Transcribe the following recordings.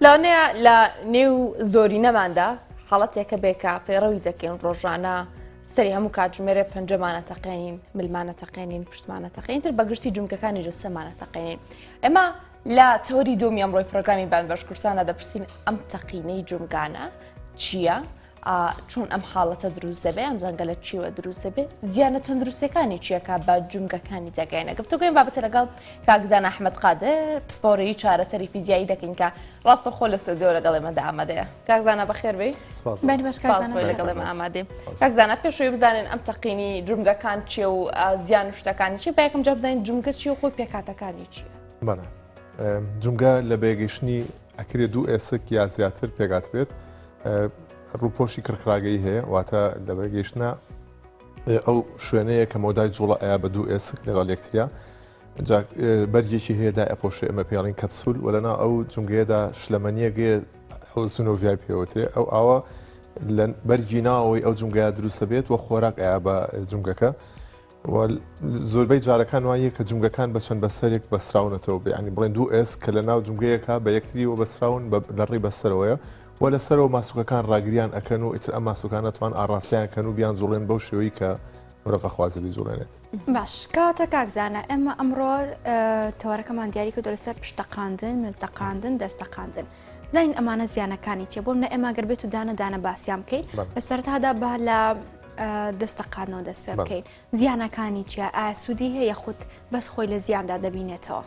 لەوانەیە لە نێو زۆرینەماندا حاڵەتێکە بێ کە پەیڕەوی دەکەین ڕۆژانە سەری هەموو کاتژمێرێ پەنجەمانە تەقێنین ملمانە تەقێنین پشتمانە تەقێنین تر بەگشتی جومگەکانی جەستەمانە تەقێنین ئێمە لە تەوەری دووەمی ئەمڕۆی پرۆگرامی بان بەش کوردستانە دەپرسین ئەم تەقینەی جومگانە چییە؟ چۆن ئەم حاڵەتە دروست دەبێ ئەم زەنگە لە چیوە دروست دەبێ زیانە تەندروستەکانی چیەکە بە جومگەکانی دەگەینە گفتوگۆین بابەتە لەگەڵ کاک زانا ئەحمەد قادر پسپۆڕی چارەسەری فیزیایی دەکەین کە ڕاستەوخۆ لە ستۆدیۆ لەگەڵ ئێمەدا ئامادەیە کاک زانا بەخێر بێی سپاس بۆی لەگەڵ ئێمە ئامادەی کاک زانا پێش ئەوەی بزانین ئەم تەقینی جومگەکان چیە و زیان و شتەکانی چیە با یەکەم جار بزانین جومگە چیە و خۆی پێکهاتەکانی چیە بەڵێ جومگە لە بەیەگەیشتنی ئەکرێ دوو ئێسک یا زیاتر پێکات بێت ڕووپۆشی کڕکڕاگەی هەیە واتە لە بەگەیشتە ئەو شوێنەیە کە مەودای جوڵە ئەیا بە دوو ئێسک لەگەڵ یەکتریا بەرگێکی هەیە دای ئەپۆشێ ئەمە پێڵین کەپسول و لەنا ئەو جومگەیەدا شلەمەنیەگەیە ئەو سنۆڤای پێوترێ ئەو ئاوە لە بەرگی ناوەوەی ئەو جومگەیە دروستە بێت و خۆراک ئەیا بە جومگەکە و زۆربەی جارەکان وایە کە جومگەکان بە چەند بەستەرێک بەستراونەتەوە یانی بڵێن دوو ئێسک کە لە ناو جومگەیەکە بە یەکتریەوە بەستراون لە ڕێی بەستەرەوەیە و لە سەرەوە ماسوکەکان ڕاگریان ئەکەن و ئیتر ئەم ماسوکانە توان ئاڕاستەیان کەن و بیان جوڵێن بەو شێوەی کە مرۆڤ ئەخوازێ بیجوڵێنێت. باش کەواتە کاک زانا ئێمە ئەمڕۆ تەوەرەکەمان دیاری کردو لەسەر پشت تەقاندن مل تەقاندن دەست تەقاندن زانین ئەمانە زیانەکانی چیە بۆم نە ئێمە گەر بێت و دانە دانە باسییان بکەین لە سەرتادا با لە دەست تەقاندنەوە دەست پێ بکەین زیانەکانی چیە ئایا سوودی هەیە یاخود بەس خۆی لە زیاندا دەبینێتەوە؟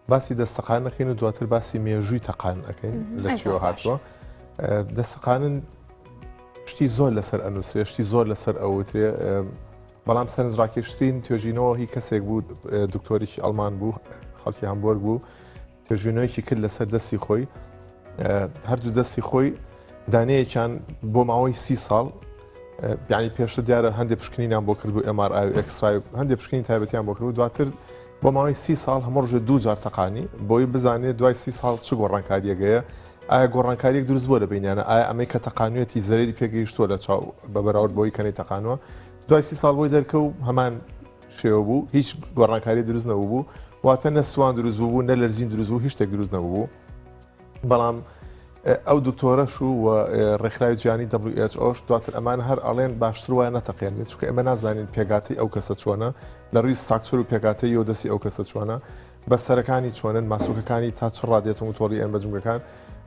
باسی دەستەقان نەکەین و دواتر باسی مێژووی تەقان ئەەکەین لە چیەوە هاتووە دەستەقانن شتی زۆر لەسەر ئەنووسرێ شتی زۆر لەسەر ئەوترێ بەڵام سەرنجڕاکێشترین توێژینەوە هی کەسێک بوو دکتۆرێکی ئەڵمان بوو خەڵکی هەمبۆرگ بوو توێژینەوەیەکی کرد لەسەر دەستی خۆی هەردوو دەستی خۆی دانەیەکیان بۆ ماوەی سی ساڵ یعنی پێشتر دیارە هەندێک پشکنینیان بۆ کردبوو MRI و X-ray هەندێک پشکنین تایبەتیان بۆ کردبوو دواتر بۆ ماوەی سی ساڵ هەموو ڕۆژێ دوو جار تەقانی بۆی بزانێت دوای سی ساڵ چ گۆڕانکاریەگەیە ئایا گۆڕانکاریەک دروست بووە لە بینیانە ئایا ئەمەی کە تەقانوێتی زەرەری پێگەیشتووە لە چاو بە بەراورد بۆی کەنەی تەقانوە دوای سی ساڵ بۆی دەرکەو هەمان شێوە بوو هیچ گۆڕانکاری دروست نەبوو بوو واتە نە سوان دروست بوو نە لەرزین دروست بوو هیچ شتێک دروست نەبوو بەڵام ئەو دکتۆرەش و ڕێکخراوی جیهانی WHO دواتر ئەمان هەر ئەڵێن باشتر وایە نەتەقێنرێت چونکە ئێمە نازانین پێکهاتەی ئەو کەسە چۆنە لە ڕووی structure و پێکهاتەی و دەستی ئەو کەسە چۆنە بەستەرەکانی چۆنن ماسوکەکانی تا چ ڕادێت و تۆڵی ئەن بە جومگەکان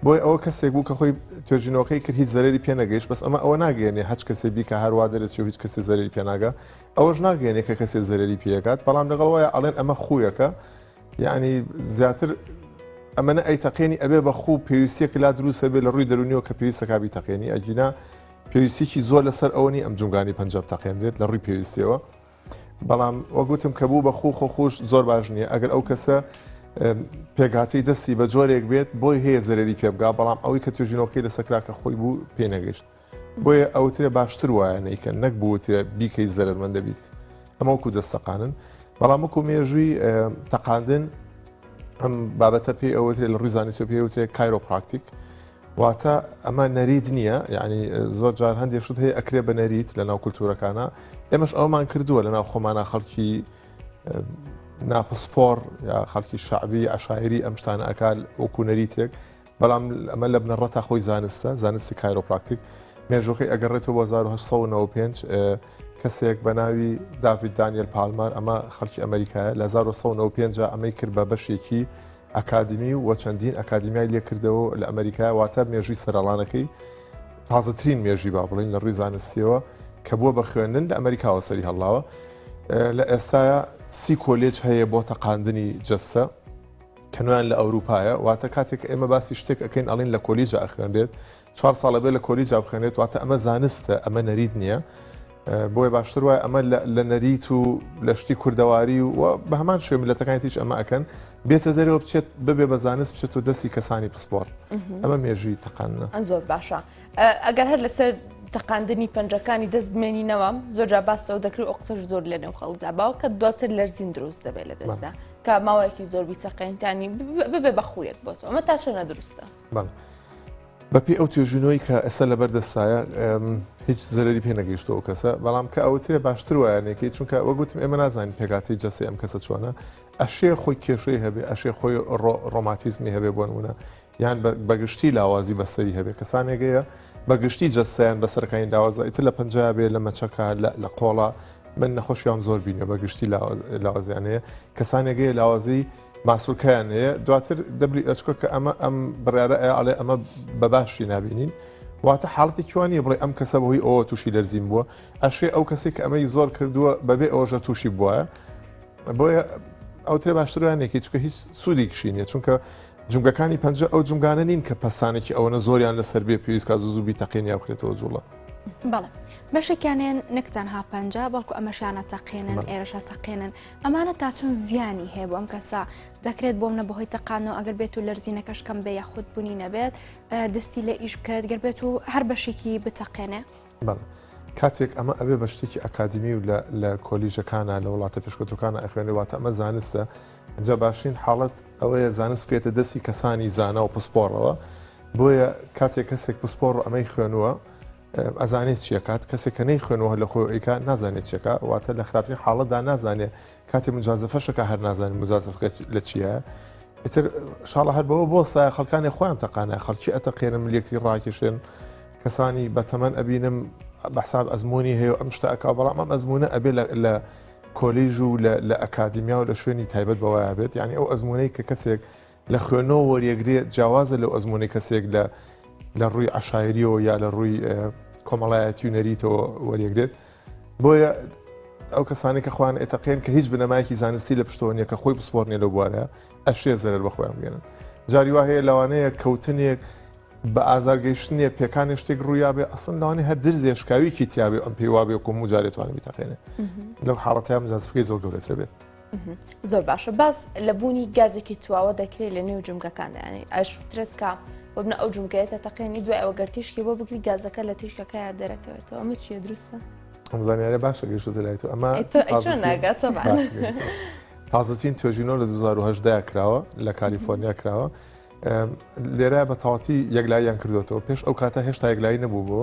بۆی ئەوە کەسێک بوو کە خۆی توێژینەوەکەی کرد هیچ زەرەری پێ نەگەیشت بەس ئەمە ئەوە ناگەیەنێ هەچ کەسێ بیکە هەروا دەرەچێ و هیچ کەسێ زەرەری پێ ناگا ئەوەش ناگەیەنێ کە کەسێ زەرەری پێگات بەڵام لەگەڵ وایە ئەڵێن ئەمە خوویەکە یەعنی زیاتر ئەمەنە ئەیتەقێنی ئەبێ بە خوو پێویستیەک لا دروست هەبێ لە ڕووی دەرونیەوە کە پێویستەکا بیتەقێنی ئەگینا پێویستیکی زۆر لەسەر ئەوە نی ئەم جومگانی پەنجە بتەقێنرێت لە ڕووی پێویستیەوە بەڵام وەگوتم کە بوو بە خوو خۆ خوش زۆر باش نییە ئەگەر ئەو کەسە پێکهاتەی دەستی بە جۆرێک بێت بۆی هەیە زەرری پێ بگا بەڵام ئەوەی کە توێژینەوەکەی لەسەکرا کە خۆی بوو پێ نەگەشت بۆیە ئەوترێ باشتر وایە نەیکەن نەک بوترێ بیکەی زەرەرمەند دەبیت ئەمە وەکو دەست تەقانن بەڵام وەکو مێژووی تەقاندن ئەم بابەتە پێی ئەوترێ لە ڕووی زانستیەوە پێی ئەوترێ کایرۆپراکتیک واتە ئەمە نەریت نییە یعنی زۆر جار هەندێک شت هەیە ئەکرێ بە نەریت لە ناو کولتورەکانە ئێمەش ئەومان کردووە لە ناو خۆمانە خەڵکی ناپسپۆر یا خەڵکی شعبی عشاعری ئەم شتانە ئەکات وەکو نەریتێک بەڵام ئەمە لە بنەڕەتا خۆی زانستە، زانستی کایرۆپراکتیک. مێژووەکەی ئەگەڕێتەوە بۆ 1895 کەسێک بە ناوی داڤید دانیێل پالمەر، ئەمە خەڵکی ئەمریکایە، لە 1995 ئەمەی کرد بە بەشێکی ئەکادمی و چەندین ئەکادمیای لێکردەوە لە ئەمریکا، واتە مێژووی سەرەڵانەکەی تازەترین مێژووی با بڵێین لە ڕووی زانستیەوە کە بووە بە خوێندن لە ئەمریکاوە سەری هەڵاوە. لە ئێستایا سی کۆلێج هەیە بۆ تەقاندنی جەستە. کە نوێیان لە ئەوروپایە واتە کاتێک ئێمە باسی شتێک ئەکەین ئەڵین لە کۆلیجا ئەخوێنرێت چوار ساڵە بێ لە کۆلیجا بخوێنێت واتە ئەمە زانستە ئەمە نەریت نییە بۆیە باشتر وایە ئەمە لە نەریت و لە شتی کوردەواری و بە هەمان شێ میلەتەکانی تیش ئەمە ئەکەن بێتە دەرەوە بچێت ببێ بە زانست بچێت و دەستی کەسانی پسپۆڕ ئەمە مێژووی تەقاندنە زۆر باشە ئەگەر هەر لەسەر تەقاندنی پەنجەکانی دەست بمێنینەوە زۆر جا باسەوە دەکرێت ئەو قسەش زۆر لە نێو خەڵکدا باوە کە دواتر لەرزین دروست دەبێت لە دەستدا کە ماوەیەکی زۆر بیتەقێنتانی ببێ بە خوویەک بۆ تۆ ئەمە تا چەنە دروستە؟ بەڵێ بەپێی ئەو توێژینەوەی کە ئێستا لەبەر دەستایە هیچ زەرەری پێ نەگەیشتووە ئەو کەسە بەڵام کە ئەوترێ باشتر وایە نەیکەی چونکە وەک وتم ئێمە نازانین پێکهاتەی جەستەی ئەم کەسە چۆنە ئەشێ خۆی کێشەی هەبێ ئەشێ خۆی ڕۆماتیزمی هەبێ بۆ نمونە. یان بەگشتی لاوازی بەسەری هەبێ کەسانێک هەیە بەگشتی جەستەیان بەسەرەکانی لاوازە ئیتر لە پەنجا بێ لە مەچەکە لە قۆڵا من نەخۆشیان زۆر بینیوە بەگشتی لاوازیان هەیە کەسانێک هەیە لاوازی ماسولکەیان هەیە دواتر دەبلی ئەچکۆ کە ئەمە ئەم بڕیارە ئەڵێ ئەمە بە باشی نابینین واتە حاڵەتی کوانیە بڵێ ئەم کەسە بەهۆی ئەوە تووشی لەرزین بووە ئەشێ ئەو کەسێک کە ئەمەی زۆر کردووە بەبێ ئەوەشە تووشی بووە بۆیە ئەوترێ باشتروانێکی چکە هیچ سوودێکشی نیە چونکە جومگەکانی پەنجە ئەو جومگانە نین کە پەستانێکی ئەوەنە زۆریان لەسەر بێ پێویست کا زوو زوو بیتەقێن یا بکرێتەوە جوڵە. بەڵێ بەشێکیانێن نەک تەنها پەنجە بەڵکو ئەمەشیانە تەقێنن ئێرەشە تەقێنن ئەمانە تا چەند زیانی هەیە بۆ ئەم کەسە دەکرێت بۆم نە بەهۆی تەقانەوە ئەگەر بێت و لەرزینەکەش کەم بێ یاخود بوونی نەبێت دەستی لە ئیش بکەێت گەر بێت و هەر بەشێکی بتەقێنێ. بەڵێ کاتێک ئەمە ئەبێ بە شتێکی ئەکادیمی و لە کۆلیژەکانە لە وڵاتە پێشکەوتوەکانە ئەخوێنێ واتە ئەمە زانستە جا باشترین حاڵەت ئەوەیە زانست بکەێتە دەستی کەسانی زانا و پسپۆڕەوە بۆیە کاتێک کەسێک پسپۆڕ ئەمەی خوێنووە ئەزانێت چیەکات کەسێک کە نەی خوێنەوە لە خۆی ئەیکا نازانێت چیەکە واتە لە خراپترین حاڵەتدا نازانێت کاتێ مجازفەشەکە هەر نازانێت مجازفەکە لە چییە ئیتر شاڵە هەر بەوە بۆ سایە خەڵکانی خۆیان تەقانە خەڵکی ئەتەقێنم لەکتری ڕاکێشێن کەسانی بەتەمەن ئەبینم بەحساب ئەزمموی هەیە ئەم شتە ئەک بەڵام ئەم ئەزمونە ئەبێ لە کۆلیژ و لە ئەکادیمیا و لە شوێنی تایبەت بەوەیا بێت یعنی ئەو ئەزمونەی کە کەسێک لە خوێنەوە وەریەگرێ جیاوازە لەو ئەزمونەی کەسێک لە لە ڕووی عشاعریەوە یا لە ڕووی کۆمەڵایەتی و نەریتەوە وەریەگرێت بۆیە ئەو کەسانی کە خۆیان ئێتەقێن کە هیچ بنەمایەکی زانستی لە پشتەوە نیە کە خۆی پسپۆر نیە لەو بوارە ئەشێ زەرەر بە خۆیان بگەنن جاری وا هەیە لەوانەیە کەوتنێک بە ئازار گەیشتنێ پێکانێ شتێک ڕوویابێ ئەسڵەن لەوانەیە هەر درزێ شکاویکی تیابێ ئەم پێی وابێ وەکو هەموو جارێ توانێ بیتەقێنێ لەو حاڵەتەیا مجازفەکەی زۆر گەورەترە بێت. زۆر باشە باس لە بوونی گازێکی تواوە دەکرێت لە نێو جومگەکاندا یانی ئەشترێت کە بۆ بنە ئەو جومگەیە تەقێنی دوای ئەوە گەر تیشکی بۆ بگری گازەکە لە تیشکەکەیا دەرەکەوێتەوە ئەمە چییە دروستە؟ ئەم زانیاریە باشە گەیشتۆتە لای تۆ ئەمە ئەی تۆ ئەی چۆن ناگات تەبعەن. باش گەیشتۆ. تازەترین توێژینەوە لە 2018 کراوە لە کالیفۆرنیا کراوە لێرە بە تەواتی یەکلاییان کردوێتەوە پێش ئەو کاتە هێشتا یەکلایی نەبوو بۆ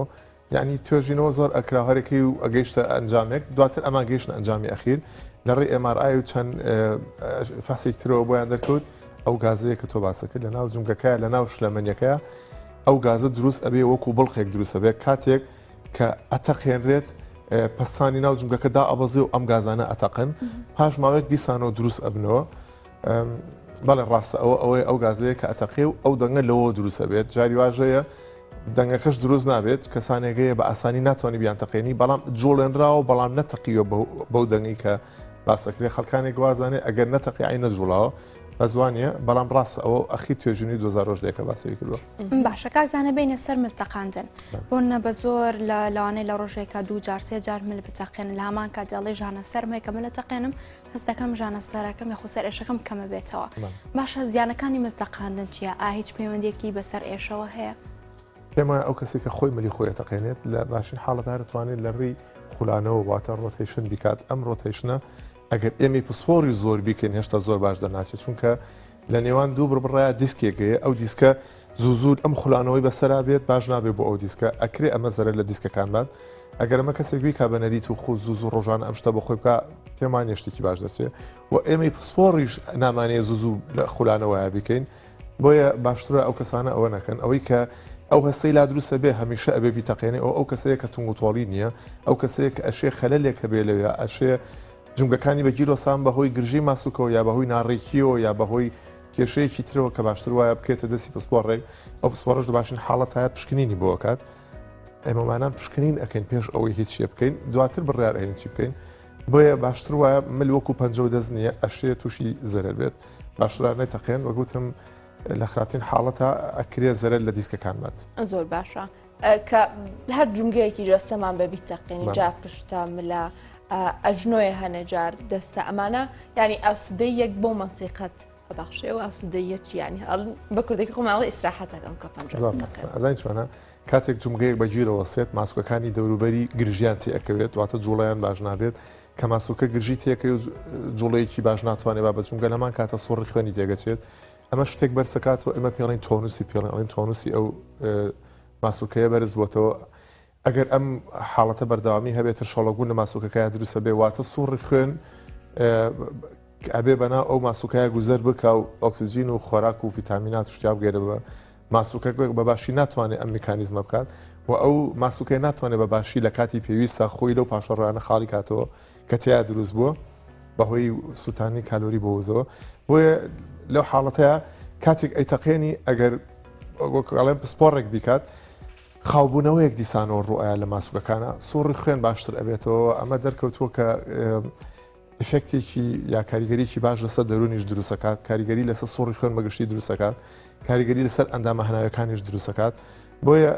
یعنی توێژینەوە زۆر ئەکرا هەرێکی و ئەگەیشتە ئەنجامێک دواتر ئەمان گەیشتن ئەنجامی ئەخیر لە ڕێی MRI و چەند فەحسێک ترەوە بۆیان دەرکەوت ئەو گازەیە کە تۆ باسە کرد لە ناو جومگەکە لە ناو شلەمەنیەکە ئەو گازە دروست ئەبێ وەکو بڵقێک دروست ئەبێ کاتێک کە ئەتەقێنرێت پەستانی ناو جومگەکە دا ئەبەزێ و ئەم گازانە ئەتەقن پاش ماوەیەک دیسانەوە دروست ئەبنەوە بەڵێ ڕاستە ئەوە ئەوەی ئەو گازەیە کە ئەتەقێ و ئەو دەنگە لەوە دروستە بێت جاری واژەیە دەنگەکەش دروست نابێت کەسانێک هەیە بە ئاسانی ناتوانانی بیانتەقێنی بەڵام جوڵێنراوە بەڵام نەتەقیوە بەو دەنگی کە باسەکرێ خەڵکانێک وازانێ ئەگەر نەتەقی ئای نەجوڵاوە بەزوانە بەڵام ڕاستە ئەوە ئەخی توێژینی 2000 ڕۆژ دێکە باسی کردووە باشە کاک زانە بینە سەر مل تەقاندن بۆ نە بە زۆر لە لەوانەیە لە ڕۆژێکا دوو جار سێ جار مل بتەقێن لە هەمان کات دەڵێ ژانە سەرم هەیە کە ملە تەقێنم هەست دەکەم ژانە سەرەکەم یاخود سەر ئێشەکەم کەمە بێتەوە باشە زیانەکانی مل تەقاندن چییە ئا هیچ پەیوەندیەکی بەسەر ئێشەوە هەیە؟ پێم وایە ئەو کەسێک کە خۆی ملی خۆی ئەتەقێنێت لە باشترین حاڵەت هەر توانێت لە ڕێی خولانەوە واتە rotation بیکات ئەم rotation ە ئەگەر ئێمەی پسپۆڕی زۆر بیکەین هێشتا زۆر باش دەناچێت چونکە لە نێوان دوو بڕبڕەیە دیسکێک هەیە ئەو دیسکە زوو زوو ئەم خولانەوەی بەسەرا بێت باش نابێت بۆ ئەو دیسکە ئەکرێ ئەمە زەرەر لە دیسکەکان بات ئەگەر ئەمە کەسێک بیکا بە نەریت و خۆ زوو زوو ڕۆژانە ئەم شتە بۆ خۆی بکا پێم وانیە شتێکی باش دەرچێ و ئێمەی پسپۆڕیش نامانەیە زوو زوو لە خولانەوەیە بیکەین بۆیە باشترە ئەو کەسانە ئەوە نەکەن ئەوەی کە ئەو هەستەی لا دروستە بێ هەمیشە ئەبێ بیتەقێنێ ئەو ئەو کەسەیە کە تونگ و تۆڵی نییە ئەو کەسەیە کە ئەشێ خەلەلێک هەبێ لەوێ ئەشێ جومگەکانی بە گیرۆسان بەهۆی گرژی ماسوکەوە یا بەهۆی ناڕێکیەوە یا بەهۆی کێشەیەکی ترەوە کە باشتر وایە بکێتە دەستی پسپۆڕێک ئەو پسپۆڕش لە باشترین حاڵەتایە پشکنینی بۆ ئەکات ئێمەمانان پشکنین ئەکەین پێش ئەوەی هیچ شتێ بکەین دواتر بڕیار ئەین چی بکەین بۆیە باشتر وایە مل وەکو پەنجە و دەست نییە ئەشێ تووشی زەرەر بێت باشترا نەتەقێن وەگوتم لە خراپترین حاڵەتە ئەکرێ زەرەر لە دیسکەکان بات. زۆر باشە کە هەر جومگەیەکی جەستەمان بە بیتەقێنی جا پشتە ملە ئەژنۆیە هەنێ جار دەستە ئەمانە ینی ئاسوودەی یەک بۆ مەنسیقەت ئەبەخشێ و ئاسوودەیە چی ینی بە کوردێکی خۆماڵی ئیسراحەتەکەم کە پەنجە ئەزانی چۆنە کاتێک جومگەیەک بە گیرەوە سێت ماسکەکانی دەوروبەری گرژیان تێ ئەکەوێت واتە جوڵیان باش نابێت کە ماسوکە گرژی تێکەوێت جوڵەیەکی باش ناتوانێت با بە جومگە لەمان کاتە سوڕی خوێنی تێگەچێت ئەمە شتێک بەرزەکاتەوە ئێمە پێڵین تۆنوسی پێڵێن ئەڵێن تۆنوسی ئەو ماسوکەیە بەرز بۆتەوە ئەگەر ئەم حاڵەتە بەردەوامی هەبێت ترشەڵۆکبوون لە ماسوکەکەیا دروستە بێ واتە سوڕی خوێن. ئەبێ بەناو ئەو ماسوکایە گوزەر بکا و ئۆکسجین و خۆراک و ڤیتامینات و شتیا بگەێنە بە ماسوکە بە باشی ناتوانێت ئەم میکانیزمە بکات و ئەو ماسوکەی ناتوانێت بە باشی لە کاتی پێویستە خۆی لەو پاشەڕۆیانە خاڵی کاتەوە کە تیا دروست بووە بەهۆی سووتانی کالۆری بۆ وزەوە. بۆیە لەو حاڵەتەیە کاتێک ئەیتەقێنی ئەگەر وەک ئەڵێم پسپۆڕێک بیکات خاوبوونەوەیەک دیسانەوە ڕوئە لە ماسوکەکانە سوڕی خوێن باشتر ئەبێتەوە ئەمە دەرکەوتووە کە ئفێکتێکی یا کاریگەریی باش لەسەر دەرونیش دروستەکات کاریگەری لەسەر سوڕی خوێن بەگشتی دروستەکات کاریگەری لەسەر ئەندامە هەناوەکانیش دروستەکات بۆیە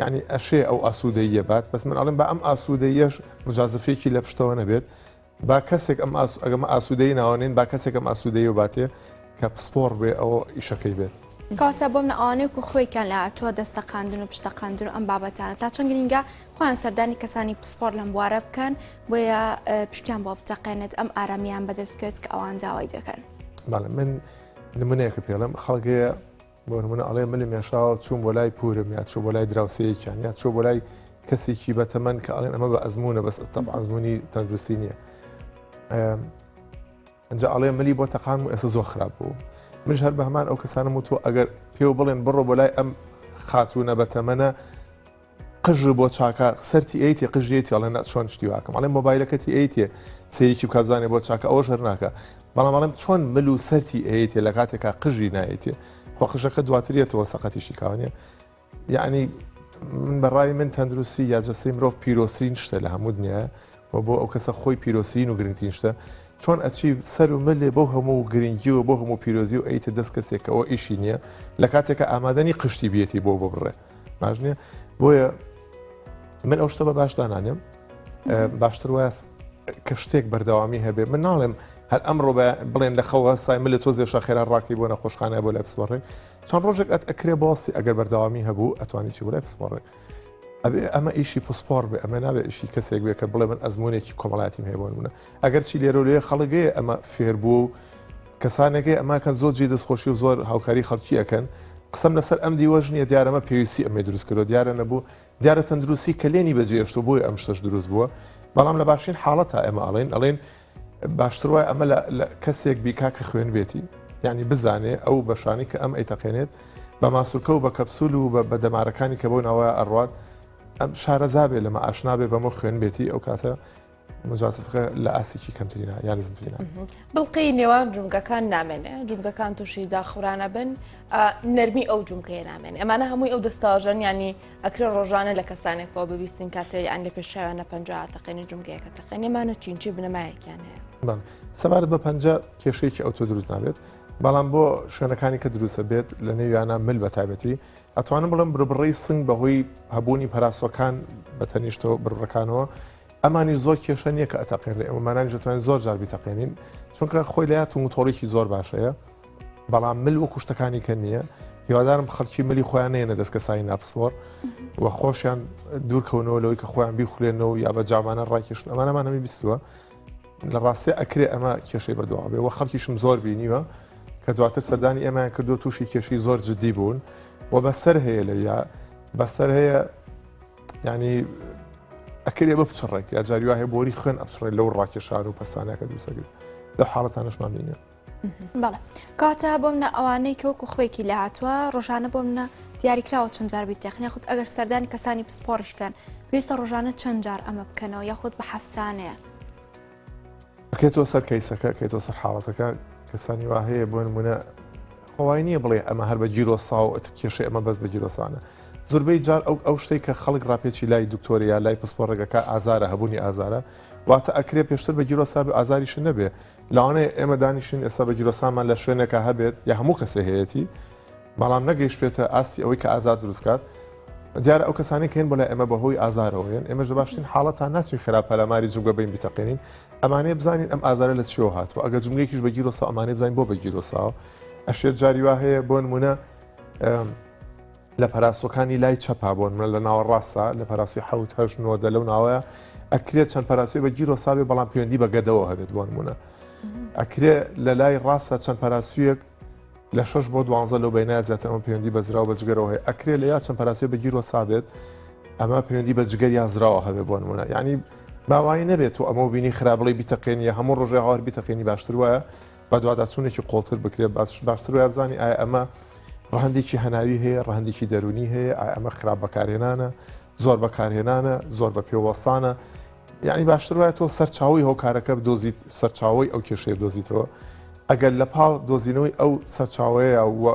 یعنی ئەشێ ئەو ئاسوودەیە بات بەس من ئەڵێم بە ئەم ئاسوودەیەش مجازفێکی لە پشتەوە نەبێت با کەسێک ئەم ئەگەمە ئاسوودەی ناوەنێن با کەسێک ئەم ئاسوودەی و باتێ کە پسپۆڕ بێ ئەوە ئیشەکەی بێت. کەواتە بۆ منە ئەوانەی وەکو خۆیکیان لە هاتووە دەست تەقاندن و پشت تەقاندن و ئەم بابەتانە تا چەند گرینگە خۆیان سەردانی کەسانی پسپۆڕ لەم بوارە بکەن بۆیە پشتیان بۆ بتەقێنێت ئەم ئارامیان بەدەست بکەوێت کە ئەوان داوای دەکەن. بەڵێ من نمونەیەکە پێڵم خەڵک هەیە بۆ نمونە ئەڵێ ملم ێشاوە چووم بۆ لای پورم یا چوو بۆ لای دراوسێیەکیان یا چوو بۆ لای کەسێکی بەتەمەن کە ئەڵێن ئەمە بە ئەزمونە بەس تەب ئەزمموی تەندروستی نییە ئەجا ئەڵێ ملی بۆ تەقان و ئێستا زۆر خراپ بوو منش هەر بە هەمان ئەو کەسانم و تۆ ئەگەر پێو بڵێن بڕۆ بۆ لای ئەم خاتوونە بەتەمەنە قژ بۆ چاکە سەرتی ئەیتێ قژیەتی ئەڵێ نا چۆن شتی واکەم ئەڵێ مۆبایلەکەتی ئەیتێ سەیرێکی بکە بزانێ بۆ چاکە ئەوەش هەر ناکە بەڵام ئەڵێم چۆن مل و سەرتی ئەیتێ لە کاتێکا قژی نایەتێ خۆ قژەکە دواتر یەتەوە سەقەتیشی کاوانە یعنی من بەڕای من تەندروستی یا جەستەی مرۆڤ پیرۆزترین شتە لە هەموو دنیا و بۆ ئەو کەسە خۆی پیرۆزترین و گرنگترین شتە چۆن ئەچی سەر و ملێ بۆ هەموو گرنگی و بۆ هەموو پیرۆزی و ئەیتە دەست کەسێکەوە ئیشی نییە لە کاتێکە ئامادەنی قشتی بێتی بۆ ببڕێ باش نییە بۆیە من ئەو شتە بە باش دانانێم باشتر وایە کە شتێک بەردەوامی هەبێ من ناڵێم هەر ئەمڕۆ بڵێن لە خەوە سای ملە تۆ زێشە خێرا ڕاکەی بۆ نەخۆشخانە بۆ لای پسپۆڕێک چەند ڕۆژێک ئەت ئەکرێ بۆسی ئەگەر بەردەوامی هەبوو ئەتوانی چی بۆ لای پسپۆڕێک ئەبێ ئەمە ئیشی پسپۆڕ بێ ئەمە نابێ ئیشی کەسێک بێ کە بڵێ من ئەزمونێکی کۆمەڵاتیم هەیە بۆ نمونە ئەگەر چی لێرە لێ خەڵگەیە ئەمە فێر بوو و کەسانێک هەیە ئەمە کەن زۆر جێی دەستخۆشی و زۆر هاوکاری خەڵکی ئەکەن قسەم لەسەر ئەم دیوەش نییە دیارە ئەمە پێویستی ئەمەی دروست کردوە دیارە نەبوو دیارە تەندروستی کەلێنی بەجێهێشتوە بۆیە ئەم شتەش دروست بووە بەڵام لە باشترین حاڵەتا ئێمە ئەڵێن ئەڵێن باشتر وایە ئەمە لە کەسێک بیکا کە خوێن بێتی یعنی بزانێ ئەو بەشانی کە ئەم ئەیتەقێنێت بە ماسولکە و بە کەپسول و بە دەمارەکانی کە بۆ ناوە ئەڕوات ئەم شارەزا بێ لەمە ئاشنا بێ بەمە خوێن بێتی ئەو کاتە مجازفەکە لە ئاستێکی کەمترینا یا نزمترینا. بڵقی نێوان جومگەکان نامێنێ جومگەکان تووشی داخورانە بن نەرمی ئەو جومگەیە نامێنێ ئەمانە هەمووی ئەو دەستاژەن ینی ئەکرێ ڕۆژانە لە کەسانێکەوە ببیستین کاتێ یان لە پێشاویانە پەنجا تەقێنی جومگەیەکە تەقێنێمانە چین چی بنەمایەکیان هەیە سەبارەت بە پەنجە کێشەیەکی ئەوتۆ دروست نابێت بەڵام بۆ شوێنەکانی کە دروستە بێت لە نێویانە مل بە تایبەتی ئەتوانم بڵم بربڕی سنگ بەهۆی هەبوونی پەراسۆکان بە تەنیشتەوە بڕبڕەکانەوە ئەمانیش زۆر کێشە نییە کە ئەتەقێنرێ ئەمانانیش دەتوانین زۆر جار بیتەقێنین چونکە خۆی لە تون و تۆڵێکی زۆر باشەیە بەڵام مل وەکو شتەکانی کە نییە هیوادارم خەڵکی ملی خۆیان نێنە دەست کەسانی ناپسپۆر و خۆشیان دوورکەونەوە لەوەی کە خۆیان بیخولێنەوە یا بە جامانە ڕاکێشن ئەمانەمان هەمی بیستووە لە ڕاستێ ئەکرێ ئەمە کێشەی بەدوا بێ و خەڵکیشم زۆر بینیوە کە دواتر سەردانی ئێمەیان کردو تووشی کێشەی زۆر جددی بوون و بەسەر هەیە لەویا بەسەر هەیە یعنی ئەکرێ بپچڕێک یا جاری وا هەیە بۆری خوێن ئەپچڕێت لەو ڕاکێشان و پەستانەکە دروستەکرد لەو حاڵەتانەشمان بینیوە. بەڵێ کاتە بۆ منە ئەوانەی کە وەکو خوێکی لە هاتووە ڕۆژانە بۆ منە دیاریکراوە چەند جار بیتەقن یاخود ئەگەر سەردانی کەسانی پسپۆڕیشکەن پێویستە ڕۆژانە چەند جار ئەمە بکەنەوە یاخود بە هەفتانەیە ئەکەیتەوە سەر کەیسەکە ئەکەیتەوە سەر حاڵەتەکە کەسانی وا هەیە بۆ نمونە خۆوای نییە بڵێ ئەمە هەر بە گیرۆسا و کێشەی ئەمە بەس بە گیرۆسانە زۆربەی جار ئەو ئەو شتێک کە خەڵک ڕاپێچی لای دکتۆری یا لای پسپۆڕێکەکە ئازارە هەبوونی ئازارە واتە ئەکرێ پێشتر بە گیرۆسا بێ ئازاریش نەبێ لەوانەیە ئێمە دانیشین ئێستا بە گیرۆسامان لە شوێنێکە هەبێت یا هەموو کەسێ هەیەتی بەڵام نەگەیشتێتە ئاستی ئەوەی کە ئازار دروستکات دیارە ئەو کەسانی کە هێن بۆ لای ئێمە بەهۆی ئازارەوە هێن ئێمەش لە باشترین حاڵەتا ناچین خێرا پەلاماری جومگە بین بیتەقێنین ئەمانەیە بزانین ئەم ئازارە لە چیەوە هاتووە ئەگەر جومگەیەکیش بە گیرۆسا ئەمانەیە بزانین بۆ بە گیرۆساوە ئەشێت جاری وا هەیە بۆ نمونە لە پەراسۆکانی لای چەپا بۆ نمونە لە ناوە ڕاستە لە پەراسوی حوت هەش نۆدە لەو ناوەیە ئەکرێت چەند پەراسوی بە گیرۆسا بێ بەڵام پەیوەندی بە گەدەوە هەبێت بۆ نمونە ئەکرێ لە لای ڕاستە چەند پەراسویەک لە شەش بۆ دوانزە لەو بەینایە زیاتر ئەمە پەیوەندی بە زراو بە جگەرەوە هەیە ئەکرێ لە یا چەند پەراسوێ بە گیر وەسا بێت ئەمە پەیوەندی بە جگەر یان زراوە هەبێ بۆ نمونە یعنی. با وای نەبێت تۆ ئەمە بینی خراپ بڵێی بیتەقێنی یا هەموو ڕۆژێ هاوار بیتەقێنی باشتر وایە بەدواداچوونێکی قوڵتر بکرێت باشتر وایە بزانی ئایا ئەمە ڕەهەندێکی هەناوی هەیە ڕەهەندێکی دەروونی هەیە ئایا ئەمە خراپ بەکارهێنانە زۆر بەکارهێنانە زۆر بە پێوەسانە یعنی باشتر وایە تۆ سەرچاوی هۆکارەکە بدۆزیت سەرچاوی ئەو کێشەیە بدۆزیتەوە ئەگەر لە پاڵ دۆزینەوەی ئەو سەرچاوەیە و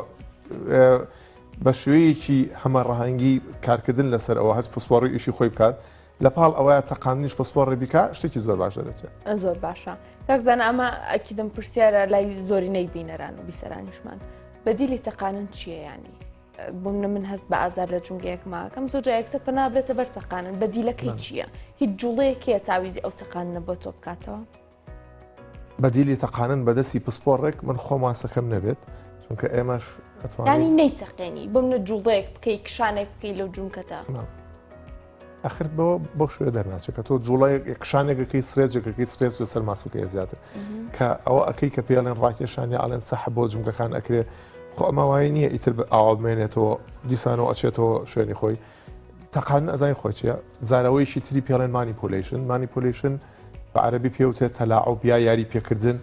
بە شێوەیەکی هەمە ڕەهەنگی کارکردن لەسەر ئەوە هەچ پسپۆڕی ئیشی خۆی بکات لە پاڵ ئەوەیا تەقاندنیش پسپۆڕی بیکا شتێکی زۆر باش دەرەچێت. زۆر باشە کاک زانا ئەمە ئەکیدم پرسیارە لای زۆرینەی بینەران و بیسەرانیشمان بەدیلی تەقانن چییە ینی بۆ منە من هەست بە ئازار لە جونگەیەک ماکەم زۆر جا یەکسەر پەنا برێتە بەر تەقانن بەدیلەکەی چییە هیچ جوڵەیەکەیە تاویزی ئەو تەقاندنە بۆ تۆ بکاتەوە؟ بەدیلی تەقانن بەدەستی پسپۆڕێک من خۆم واسەکەم نەبێت چونکە ئێمەش ئەتوانی نەیتەقێنی بۆ منە جوڵەیەک بکەی کشانێک بکەی لەو جونکەتە ئەخرت بەوە بۆ شوێ دەرناچێت کە تۆ جوڵەیەک کشانێکەکەی سرێجێکەکەی سرێج لەسەر ماسوکەیە زیاتر کە ئەوە ئەەکەی کە پێڵێن ڕاکێشان یا ئەڵێن سەح بۆ جومگەکان ئەکرێ خۆ ئەمە وای نییە ئیتر ئاوا بمێنێتەوە دیسانەوە ئەچێتەوە شوێنی خۆی تەقان ئەزای خۆی چیە زارەوەیشی تری پێڵێن manipulation manipulation بە عەرەبی پێوتێت تەلاعوب یا یاری پێکردن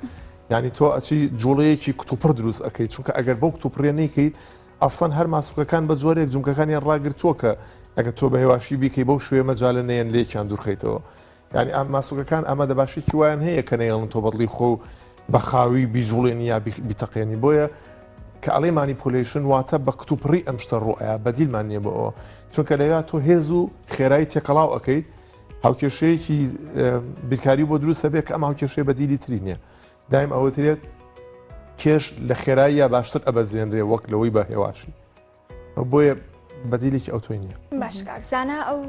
یعنی تۆ ئەچی جوڵەیەکی کتوپڕ دروست ئەەکەی چونکە ئەگەر بەو کتوپڕێ نیکەیت ئەسڵەن هەر ماسوکەکان بە جۆرێک جومگەکانیان ڕاگرتووە کە ئەگەر تۆ بە هێواشی بیکەی بەو شوێ مەجالە نەیەن لێکیان دوورخەیتەوە یعنی ئەم ماسوکەکان ئامادە باشێکی وایان هەیە کە نەیەڵن تۆ بەدڵی خۆ و بە خاوی بیجوڵێنی یا بیتەقێنی بۆیە کە ئەڵێ manipulation واتە بە کتوپڕی ئەم شتە ڕوئەیە بەدیلمان نییە بۆ ئەوە چونکە لەوێ تۆ هێز و خێرایی تێکەڵاو ئەەکەیت هاوکێشەیەکی بیرکاری بۆ دروستە بێ کە ئەم هاوکێشەیە بەدیلی تری نییە دایم ئەوترێت کێش لە خێراییە باشتر ئەبەزێنرێ وەک لەوەی بە هێواشی بۆیە بەدیلێکی ئەوتۆی نییە. باش کاک زانا ئەو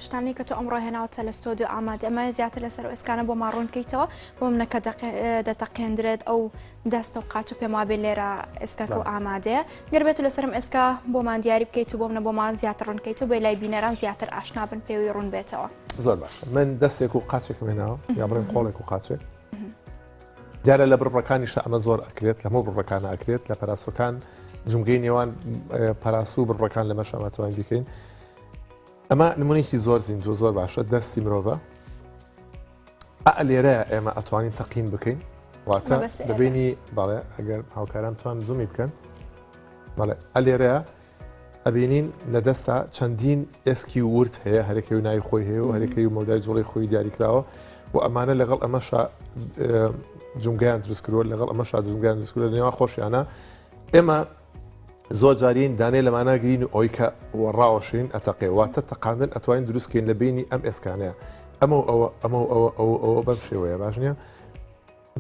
شتانەی کە تۆ ئەمڕۆ هێناوتە لە ستۆدیۆ ئامادە ئەمە زیاتر لەسەر ئێسکانە بۆ ما ڕوون کەیتەوە بۆ منە کە دەتەقێندرێت ئەو دەستە و قاچ و پێم وابێ لێرە ئێسکەکە و ئامادەیە گەر بێت لەسەرم ئێسکا بۆمان دیاری بکەیت و بۆ منە بۆمان زیاتر ڕوون کەیت و بێ لای بینەران زیاتر ئاشنا بن پێوی ڕوون بێتەوە. زۆر باشە من دەستێک و قاچێکم هێناوە یا بڵێن قۆڵێک و قاچێک دیارە لە بڕبڕەکانیشا ئەمە زۆر ئەکرێت لە هەموو بڕبڕەکانە ئەکرێت لە پەراسۆکان جومگەی نێوان پەراسو و بڕبڕەکان لەمەش ئەمە توانین بیکەین ئەمە نمونێکی زۆر زیندوو زۆر باشە دەستی مرۆڤە ئا لێرە ئێمە ئەتوانین تەقین بکەین واتە دەبینی بەڵێ ئەگەر هاوکاران توان زوومی بکەن بەڵێ ئەلێرەیە ئەبینین لە دەستا چەندین ئێسکی ورد هەیە هەرەکەی و ناوی خۆی هەیە و هەرەکەی و مەودای جوڵی خۆی دیاریکراوە و ئەمانە لەگەڵ ئەمەشا جومگەیان دروست کردووە لەگەڵ ئەمەشا جومگەیان دروست کردووە لە نێوان خۆشیانە ئێمە زۆر جارین دانێ لەمانە گرین و ئەوی کە ڕاوەشین ئەتەقێ واتە تەقاندن ئەتوانین دروستکەین لە بینی ئەم ئێسکانەیە ئەمە و ئەوە ئەمە و ئەوە ئەوە ئەوە بەم شێوەیە باش نییە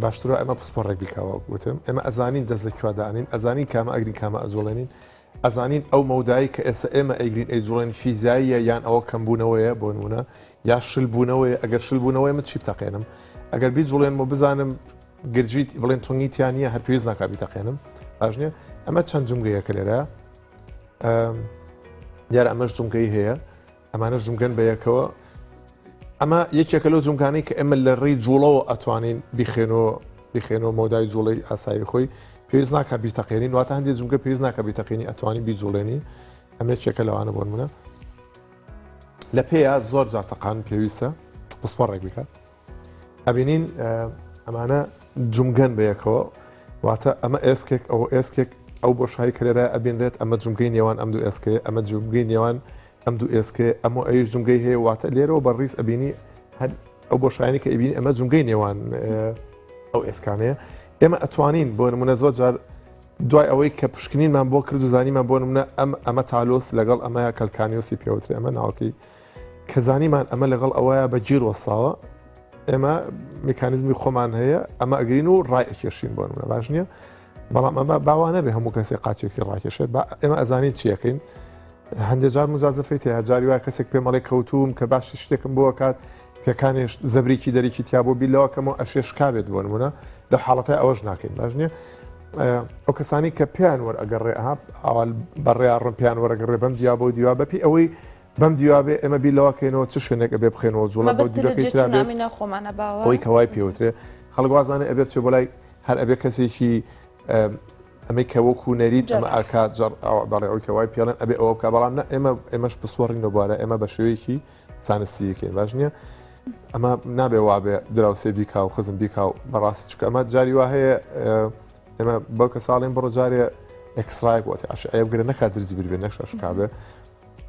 باشترە ئەمە پسپۆڕێک بیکا وەک وتم ئێمە ئەزانین دەست لە کوێ دانین ئەزانین کامە ئەگرین کامە ئەجوڵێنین ئەزانین ئەو مەودایی کە ئێستا ئێمە ئەیگرین ئەیجوڵێن فیزیاییە یان ئەوە کەمبوونەوەیە بۆ نمونە یا شلبوونەوەیە ئەگەر شلبوونەوەی من چی بتەقێنم ئەگەر بیجوڵێنم و بزانم گرجیت بڵێن تونگی تیا نییە هەر پێویست ناکا بیتەقێنم باش نییە ئەمە چەند جومگەیەکە لێرە دیارە ئەمەش جومگەی هەیە ئەمانە جومگەن بە یەکەوە ئەمە یەکێکە لەو جومگانەی کە ئێمە لە ڕێی جوڵەوە ئەتوانین بیخێنەوە بیخێنەوە مەودای جوڵەی ئاسایی خۆی پێویست ناکە بیتەقێنین واتە هەندێک جومگە پێویست ناکە بیتەقێنی ئەتوانی بیجوڵێنی ئەم یەکێکە لەوانە بۆ نمونە لە پێیا زۆر جار تەقان پێویستە پسپۆڕێک بکات ئەبینین ئەمانە جومگەن بەیەکەوە واتە ئەمە ئێسکێک ئەوە ئێسکێک ئەو بۆشایی کە لێرە ئەبینرێت ئەمە جومگەی نێوان ئەم دوو ئێسکەیە ئەمە جومگەی نێوان ئەم دوو ئێسکەیە ئەمە ئەویش جومگەی هەیە واتە لێرەوە بە ڕیز ئەبینی هەر ئەو بۆشایانی کە ئەبینی ئەمە جومگەی نێوان ئەو ئێسکانەیە ئێمە ئەتوانین بۆ نمونە زۆر جار دوای ئەوەی کە پشکنینمان بۆ کرد و زانیمان بۆ نمونە ئەم ئەمە talus لەگەڵ ئەمەیە calcaneus ی پێوترێ ئەمە ناوەکەی کە زانیمان ئەمە لەگەڵ ئەوەیە بە گیر وەستاوە ئێمە میکانیزمی خۆمان هەیە ئەمە ئەگرین و ڕای ئەکێشین بۆ نمونە باش نییە بەڵام ئەمە باوانە بێ هەموو کەسێک قاچێکی ڕاکێشێت با ئێمە ئەزانین چیەکەین هەندێک جار مزازەفەی تیا جاری وایە کەسێک پێمەڵێ کەوتوم کە باش شتێکم بۆ کات پێکانێش زەبرێکی دەرێکی تیا بۆ بیر لەوەکەمەوە ئەشێ شکابێت بۆ نمونە لە حاڵەتای ئەوەش ناکەین باش نییە ئەو کەسانی کە پێیان وەرئەگەڕێ ئەها ئاوا بەڕێیا ڕم پێیان وەرەگەڕێ بەم دیا بۆ دیوا بەپی ئەوەی بەم دیوا بێ ئێمە بیر لەوە کەینەوە چ شوێنێک ئەبێ بخەینەوە جوڵە بۆ مەبەستت لە دیوەکەی ترا بێت جێچوونامی ناو خۆمانە باوە؟ ئەوەی کە وای پێوترێ خەڵک وازانێ ئەبێ بچێ بۆ لای هەر ئەبێ کەسێکی ئەمەی کە وەکو نەریت ئەمە جەراح. ئاکات جەڕ ئەوە بەڵێ ئەوەی کە وای پێڵێن ئەبێ ئەوە بکا بەڵام نە ئێمە ئێمەش پسپۆڕین لەو بوارە ئێمە بە شێوەیەکی زانستی یەکەین باش نییە؟ ئەمە نابێ وابێ دراوسێ بیکا و خزم بیکا و بەڕاستی چکە ئەمە جاری وا هەیە ئێمە بەو کە ساڵێن بڕۆ جارێ ئێکسرایەک وەتی عشعەیە بگرە نەکات درزی بربێ نەشە شکابێ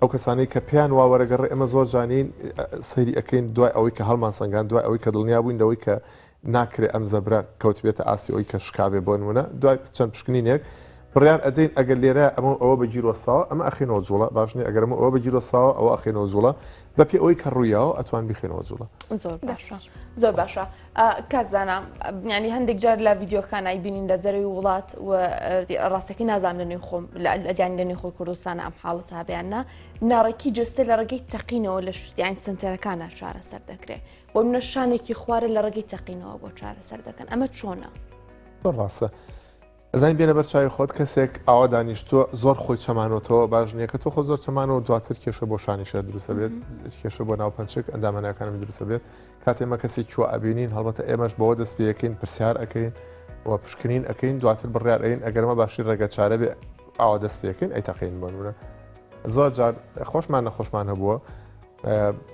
ئەو کەسانەی کە پێیان وا وەرەگەڕێ ئێمە زۆر جانین سەیری ئەەکەین دوای ئەوەی کە هەڵمان سەنگان دوای ئەوەی کە دڵنیا بووین لەوەی کە ناکرێ ئەم زەبرە کەوتبێتە ئاستی ئەوی کە شکابێ بۆ نمونە دوای چەند پشکنینێک بڕیار ئەدەین ئەگەر لێرە ئەمە ئەوە بە گیر وەستاوە ئەمە ئەخینەوە جوڵە باش نیە ئەگەر ئەمە ئەوە بە گیر وەستاوە ئەوە ئەخینەوە جوڵە بە پێ ئەوەی کە ڕوویاوە ئەتوان بیخێنەوە جوڵە. زۆر باشە زۆر باشە کاک زانا یعنی هەندێک جار لە ڤیدیۆکان ئەیبینین لە دەرەوەی وڵات و ڕاستەکەی نازانم لە نوێی خۆم لە لە نوێی خۆی کوردستانە ئەم حاڵەتە هەبێ یان نا ناڕێکی جەستە لە ڕێگەی تەقینەوە لە شتیان سنتەرەکانە چارەسەر دەکرێت بۆ منە شانێکی خوارە لە ڕێگەی تەقینەوە بۆ چارەسەر دەکەن ئەمە چۆنە؟ زۆر ڕاستە ئەزانی بێنە بەر چاوی خۆت کەسێک ئاوا دانیشتووە زۆر خۆی چەمانۆتەوە باش نییە کە تۆ خۆ زۆر چەمانەوە دواتر کێشە بۆ شانیشە دروستە بێت کێشە بۆ ناو پەنچک ئەندامەنەکانم دروستە بێت کاتێ مە کەسێکی وا ئەبینین هەڵبەتە ئێمەش بەوە دەست پێەکەین پرسیار ئەەکەین و پشکنین ئەەکەین دواتر بڕیار ئەین ئەگەرمە باشی ڕێگە چارە بێ ئاوا دەست پێەکەین ئەی تەقین بۆ نمونە زۆر جار خۆشمان نەخۆشمان هەبووە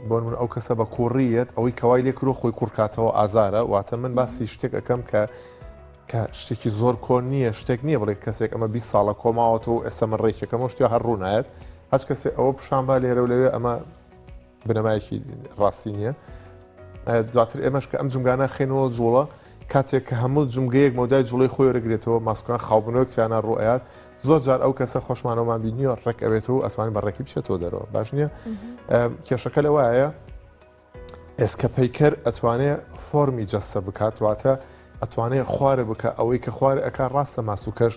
بۆ نمونە ئەو کەسە بە کوڕیەت ئەوەی کەوای لێ کرۆ خۆی کوڕکاتەوە ئازارە واتە من باسی شتێک ئەەکەم کە کە شتێکی زۆر کۆن نییە، شتێک نییە بڵێ کەسێک ئەمە 20 ساڵە کۆماوەتەوە و ئێستا من ڕێکیەکەمەوە شتی هەر ڕوونایەت هەچ کەسێ ئەوە پیشان با لێرە و لەوێ ئەمە بنەمایەکی ڕاستی نییە دواتر ئێمەش کە ئەم جمگانە خێنەوە جوڵە کاتێک کە هەموو جمگەیەک مەودای جوڵەی خۆی وەرەگرێتەوە ماسکان خاوبوونەوەک تیانە ڕوئەیات زۆر جار ئەو کەسە خۆشمانەوەمان بینیوە ڕێک ئەوێتەوە و ئەتوانین بە ڕێکی بچێتەوە دەرەوە باش نییە کێشەکە لەوایە ئێسکەپەیکەر ئەتوانێ فۆرمی جەستە بکات واتە ئەتوانێ خوارە بکە ئەوەی کە خوارە ئەکا ڕاستە ماسوکەش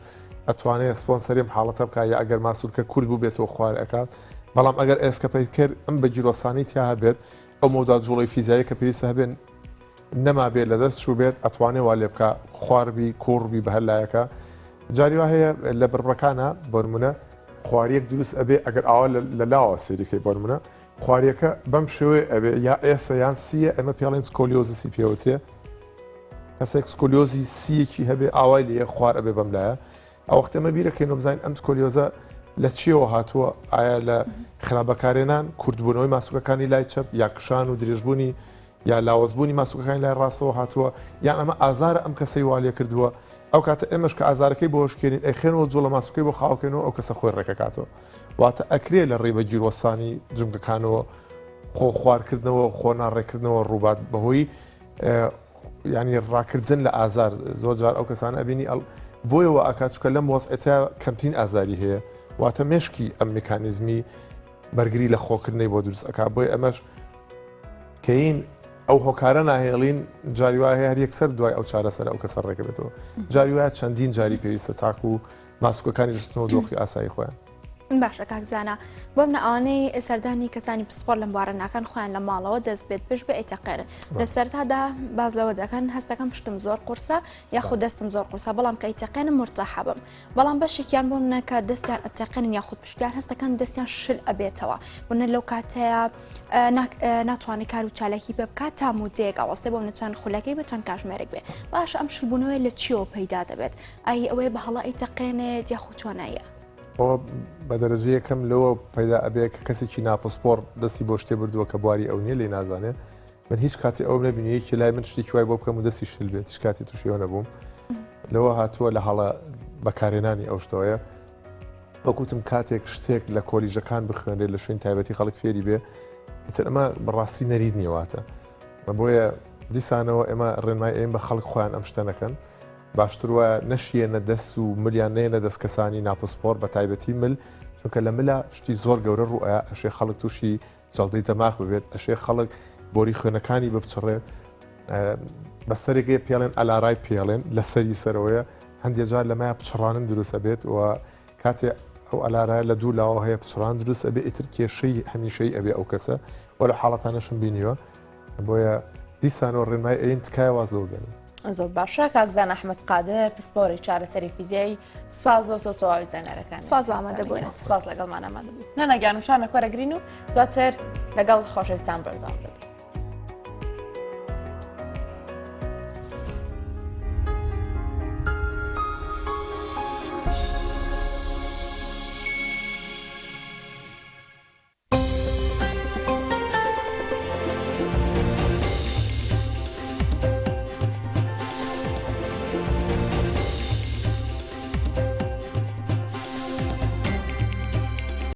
ئەتوانێ سپۆنسەری ئەم حاڵەتە بکات یا ئەگەر ماسولکە کورت بوو بێتەوە خوار ئەکات بەڵام ئەگەر ئێسکەپەیکەر ئەم بە گیرۆسانی تیا هەبێت ئەو مەودا جوڵەی فیزیایی کە پێویستە هەبێن نەمابێت لەدەست چوو بێت ئەتوانێ وا لێ بکا خواربی کوڕبی بە هەر لایەکە جاری وا هەیە لە بڕبڕەکانە بۆنمونە خواریەک دروست ئەبێ ئەگەر ئاوا لە لاوە سەیریکەی بۆنمونە خواریەکە بەم شێوەیە ئەبێ یا ئێسە یان سیە ئەمە پێڵێن سکۆلیۆزسی پێوترێ کەسێک سکۆلیۆزی سیەکی هەبێ ئاوای لێ خوار ئەبێ بەم لایە ئەو وەختە ئەمە بیرەکەین و بزانین ئەم سکۆلیۆزە لە چیەوە هاتووە ئایا لە خراپ بەکارێنان کورتبوونەوەی ماسوولکەکانی لای چەپ یا کشان و درێژبوونی یا لاوەزبوونی ماسوولکەکانی لای ڕاستەوە هاتووە یان ئەمە ئازارە ئەم کەسەی وا لێ کردووە ئەو کاتە ئێمەش کە ئازارەکەی بۆ شکێنین ئەیخێنەوە جوڵە ماسوولکەی بۆ خاوکەینەوە ئەو کەسە خۆی ڕێکەکاتەوە واتە ئەکرێ لە ڕێی بە گیروەستانی جومگەکانەوە خۆ خوارکردنەوە خۆ ناڕێکردنەوە ڕووبات بەهۆی ینی ڕاکردن لە ئازار زۆر جار ئەو کەسان ئەبینی ئەڵ بۆیەوە ئاکات چکە لەم وەزعێتە کەمترین ئازاری هەیە واتە مێشکی ئەم میکانیزمی بەرگری لە خۆکردنەی بۆ دروست ئەک بۆی ئەمەش کەین ئەو هۆکارە ناهێڵین جاری وایە هەر یەکسەر دوای ئەو چارەسەر ئەو کەسە ڕێکبێتەوە جاری وایە چەندین جاری پێویستە تاکو ماسکەکانی ژتنەوە دۆخی ئاسایی خۆیان. باشە کاک زانا بۆمنە ئەوانەی سەردانی کەسانی پسپۆر لەم بوارە ناکەن خۆیان لە ماڵەوە دەست بێت پشت بە ئەیتەقێنن لە سەرتادا باز لەوە دەکەن هەستەکەم پشتم زۆر قورسە یاخود دەستم زۆر قورسە بەڵام کە ئەیتەقێنم مرتاحە بم بەڵام بەشێکیان بۆ نەکە دەستیان ئەتەقێنن یاخود پشتیان هەستەکەن دەستیان شل ئەبێتەوە بۆنە لەو کاتەیە ناتوانێت کار و چالاکی پێ بکات تا مودەیەک ئەوەستێ بۆ منە چەند خولەکەی بە چەند کاژمێرێک بێ باشە ئەم شلبوونەوەی لە چیەوە پەیدا دەبێت ئای ئەوەیە بە هەڵە ئەیتەقێنێت یاخود چۆنایە؟ ئەوە بە دەرەجە یەکەم لەوە پەیدا ئەبێ کە کەسێکی ناپسپۆڕ دەستی بۆ شتێ بردووە کە بواری ئەو نییە لێی نازانێ من هیچ کاتی ئەوم نەبینی یەکی لای من شتێکی وای بۆ بکەم و دەستی شل بێت هیچ کاتی تووشی ئەوە نەبووم لەوە هاتووە لە هەڵە بەکارهێنانی ئەو شتەوەیە وەکوتم کاتێک شتێک لە کۆلیژەکان بخوێنرێت لە شوێن تایبەتی خەڵک فێری بێ ئیتر ئەمە بەڕاستی نەریت نییە واتە بۆیە دیسانەوە ئێمە ڕێنمای ئەیم بە خەڵک خۆیان ئەم شتە نەکەن باشتر وایە نەشیێنە دەست و ملیان نەیەنە دەست کەسانی ناپسپۆڕ بە تایبەتی مل چونکە لە ملا شتی زۆر گەورە ڕووئەیا ئەشێ خەڵک تووشی جەڵدەی دەماغ ببێت ئەشێ خەڵک بۆری خوێنەکانی بپچڕێت بە سەرێکەیە پێڵێن ئەلارای پێڵێن لە سەری سەرەوەیە هەندێک جار لەمایە پچڕانن دروست ئەبێت و کاتێ ئەو ئەلارایە لە دوو لاوە هەیە پچڕان دروست ئەبێ ئیتر کێشەی هەمیشەی ئەبێ ئەو کەسە وە لە حاڵەتانەشم بینیوە بۆیە دیسانەوە ڕێنمای ئەین تکایە واز لەوە بێنن. زۆر باشە کاک زان ئەحمەد قادر پسپۆری چارەسەری فیزیایی سپاس بۆ تۆ تەواوی زانارەکان سپاس بۆ ئامادەبوون سپاس لەگەڵمان ئامادە بوویت نانا گیان وشانە کۆرەگرین و دواتر لەگەڵ خۆشەویستان بەردەوام دەبین.